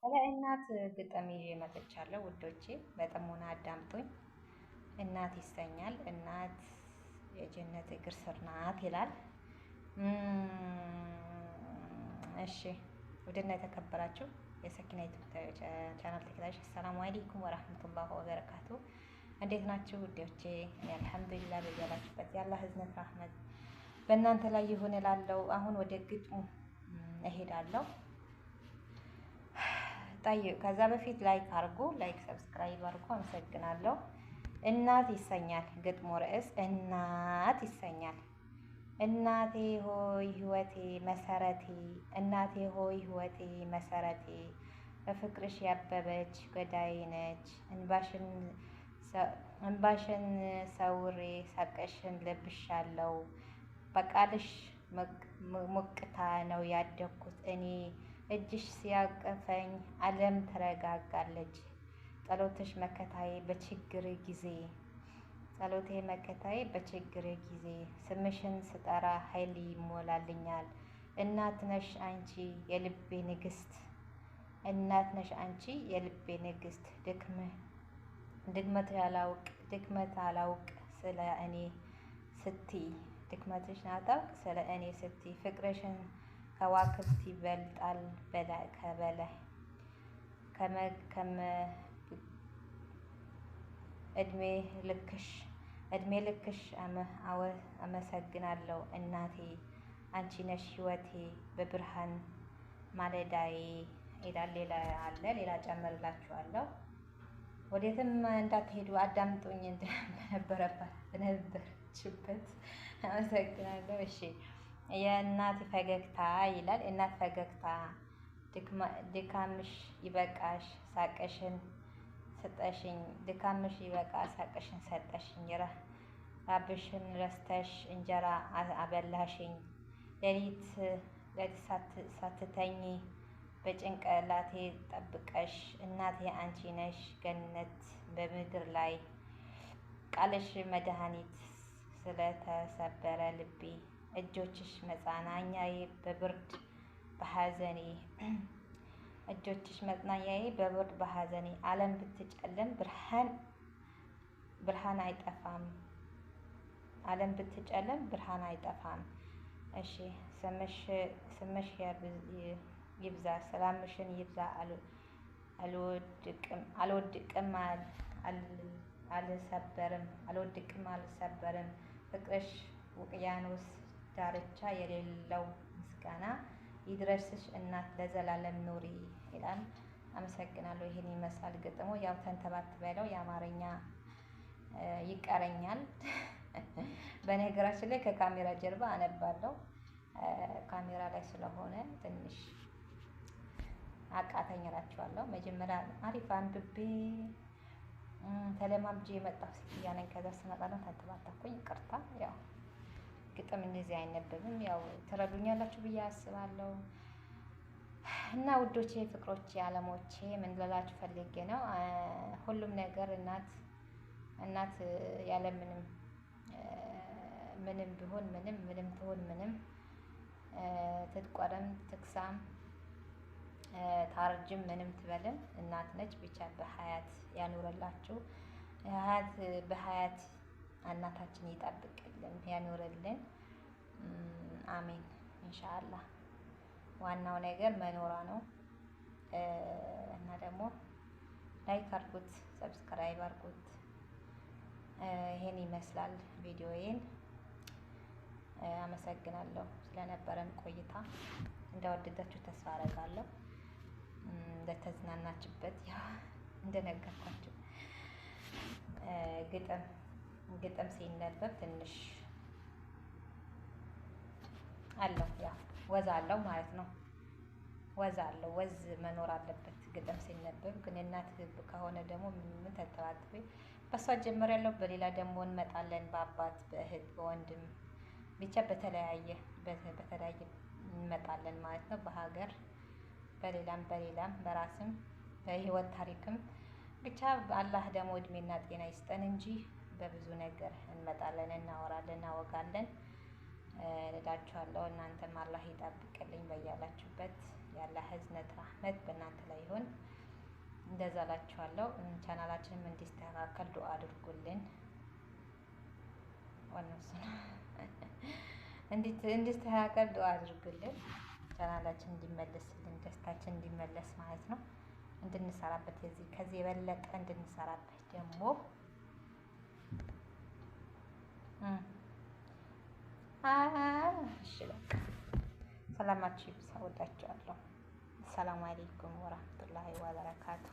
ስለ እናት ግጥም ይዤ መጥቻለሁ ውዶቼ፣ በጥሞና አዳምጡኝ። እናት ይሰኛል። እናት የጀነት እግር ስር ናት ይላል። እሺ ውድና የተከበራችሁ የሰኪና ዩቲዩብ ቻናል ተከታዮች አሰላሙ አለይኩም ወራህመቱላሂ ወበረካቱ። እንዴት ናችሁ ውዶቼ? እኔ አልሐምዱሊላህ በያላችሁበት የአላህ እዝነት ራህመት በእናንተ ላይ ይሁን እላለሁ። አሁን ወደ ግጥሙ እሄዳለሁ። ጠይቅ ከዛ በፊት like አርጉ፣ like subscribe አርጉ። አመሰግናለሁ። እናት ይሰኛል ግጥሙ ርዕስ እናት ይሰኛል። እናቴ ሆይ ሕይወቴ መሰረቴ፣ እናቴ ሆይ ሕይወቴ መሰረቴ፣ በፍቅርሽ ያበበች ገዳዬ ነች። እንባሽን ሰውሬ ሳቅሽን ለብሻለሁ። በቃልሽ ሞቅታ ነው ያደግኩት እኔ። እጅሽ ሲያቅፈኝ ዓለም ትረጋጋለች። ጸሎትሽ መከታዬ በችግር ጊዜ ጸሎቴ መከታዬ በችግር ጊዜ። ስምሽን ስጠራ ኃይል ይሞላልኛል። እናት ነሽ አንቺ የልቤ ንግስት፣ እናት ነሽ አንቺ የልቤ ንግስት። ድክመት አላውቅ ድክመት አላውቅ ስለ እኔ ስትይ፣ ድክመትሽን አታውቅ ስለ እኔ ስትይ። ፍቅርሽን ከዋክብት ይበልጣል ከበላይ እድሜ ልክሽ እድሜ ልክሽ አመሰግናለሁ እናቴ፣ አንቺ ነሽ ሕይወቴ በብርሃን ማለዳዬ ይላል። ሌላ አለ፣ ሌላ ጨምርላችኋለሁ። ወዴትም እንዳትሄዱ አዳምጡኝ። እንደነበረባት ነበረችበት። አመሰግናለሁ። እሺ የእናት ፈገግታ ይላል። እናት ፈገግታ ድካምሽ ይበቃሽ ሳቅሽን ሰጠሽኝ፣ ድካምሽ ይበቃ ሳቅሽን ሰጠሽኝ፣ ራብሽን ረስተሽ እንጀራ አበላሽኝ፣ ሌሊት ሳትተኝ በጭንቅላቴ ጠብቀሽ፣ እናቴ አንቺ ነሽ ገነት በምድር ላይ፣ ቃልሽ መድኃኒት ስለተሰበረ ልቤ፣ እጆችሽ መጽናኛዬ በብርድ በሐዘኔ፣ እጆችሽ መጽናኛዬ በብርድ በሐዘኔ። ዓለም ብትጨልም ብርሃን አይጠፋም። ዓለም ብትጨልም ብርሃን አይጠፋም። እሺ ስምሽ ይብዛ ሰላምሽን ይብዛ። አልወድቅም አልሰበርም አልወድቅም አልሰበርም። ፍቅርሽ ውቅያኖስ ዳርቻ የሌለው ምስጋና ይድረስሽ እናት ለዘላለም ኑሪ ይላል። አመሰግናለሁ። ይህን ይመስላል ግጥሙ። ያው ተንተባትበለው የአማርኛ ይቀረኛል። በነገራችን ላይ ከካሜራ ጀርባ አነባለሁ። ካሜራ ላይ ስለሆነ ትንሽ አቃተኝ እላችኋለሁ። መጀመሪያ አሪፍ አንብቤ ተለማምጄ የመጣሁ ሴትያ ነኝ። ከዛ ስመጣ ነው ተንተባተብኩኝ። ይቅርታ። ያው ግጥም እንደዚህ አይነበብም። ያው ትረዱኛላችሁ ብዬ አስባለሁ። እና ውዶቼ፣ ፍቅሮቼ፣ አለሞቼ ምን ልላችሁ ፈልጌ ነው፣ ሁሉም ነገር እናት እናት ያለ ምንም ምንም ቢሆን ምንም ምንም ትሆን ምንም፣ ትጥቆርም ትክሳም ታርጅም ምንም ትበልም እናት ነች። ብቻ በሀያት ያኑርላችሁ። ሀያት በሀያት እናታችን ይጠብቅልን ያኑርልን። አሜን ኢንሻአላህ። ዋናው ነገር መኖሯ ነው። እና ደግሞ like አድርጉት፣ subscribe አድርጉት። ይሄን ይመስላል ቪዲዮዬን። አመሰግናለሁ ስለነበረን ቆይታ። እንደወደዳችሁ ተስፋ አደርጋለሁ። እንደተዝናናችበት ያው እንደነገርኳችሁ ግጥም ግጥም ሲነበብ ትንሽ አለው ያው ወዝ አለው ማለት ነው። ወዝ አለው፣ ወዝ መኖር አለበት ግጥም ሲነበብ። ግን እናት ከሆነ ደግሞ ምን ተንተባትቤ በእሷ ጀምሬያለሁ። በሌላ ደግሞ እንመጣለን፣ በአባት በእህት በወንድም ብቻ በተለያየ በተለያየ እንመጣለን ማለት ነው። በሀገር በሌላም በሌላም በራስም በህይወት ታሪክም ብቻ አላህ ደግሞ እድሜና ጤና ይስጠን እንጂ በብዙ ነገር እንመጣለን፣ እናወራለን፣ እናወጋለን እላችኋለሁ። እናንተም አላህ ይጠብቅልኝ በያላችሁበት። የአላህ እዝነት ራህመት በእናንተ ላይ ይሁን። እንደዛ እላችኋለሁ። ቻናላችንም እንዲስተካከል ዱአ አድርጉልን። ዋናው እሱ ነው። እንዲስተካከል ዱአ አድርጉልን። ቻናላችን እንዲመለስልን፣ ደስታችን እንዲመለስ ማለት ነው። እንድንሰራበት የዚህ ከዚህ የበለጠ እንድንሰራበት ደግሞ እሺ በቃ ሰላማችሁ ይብዛ። ወዳችኋለሁ። ሰላም አለይኩም ወራህመቱላሂ ወበረካቱ።